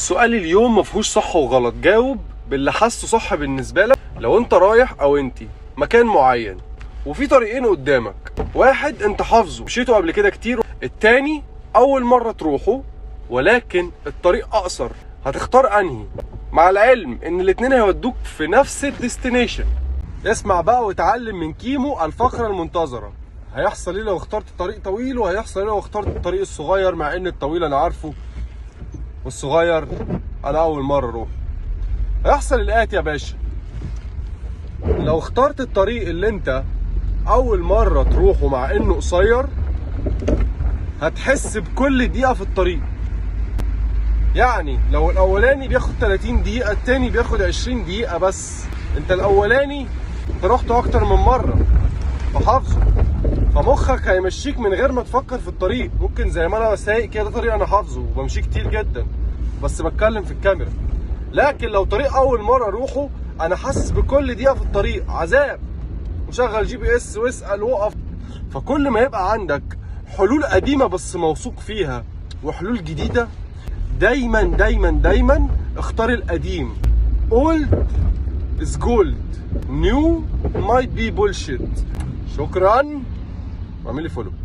سؤال اليوم ما فيهوش صح وغلط، جاوب باللي حاسه صح بالنسبة لك. لو انت رايح او انتي مكان معين وفي طريقين قدامك، واحد انت حافظه مشيته قبل كده كتير، التاني اول مرة تروحه ولكن الطريق اقصر، هتختار انهي؟ مع العلم ان الاتنين هيودوك في نفس ال destination. اسمع بقى واتعلم من كيمو الفقرة المنتظره. هيحصل ايه لو اخترت طريق طويل، وهيحصل ايه لو اخترت الطريق الصغير؟ مع ان الطويل انا عارفه والصغير انا اول مرة اروح. هيحصل الاتي يا باشا: لو اخترت الطريق اللي انت اول مرة تروحه مع انه قصير، هتحس بكل دقيقة في الطريق. يعني لو الاولاني بياخد 30 دقيقه، التاني بياخد 20 دقيقة بس. انت الاولاني انت رحته اكتر من مرة فحافظه، فمخك هيمشيك من غير ما تفكر في الطريق. ممكن زي ما انا سايق كده، ده طريق انا حافظه وبمشيه كتير جدا، بس بتكلم في الكاميرا. لكن لو طريق اول مرة اروحه، انا حاسس بكل دقيقة في الطريق عذاب، وشغل GPS واسال وقف. فكل ما يبقى عندك حلول قديمة بس موثوق فيها وحلول جديده، دايما دايما دايما اختار القديم. old is gold، new might be bullshit. شكرا واعمل لي follow.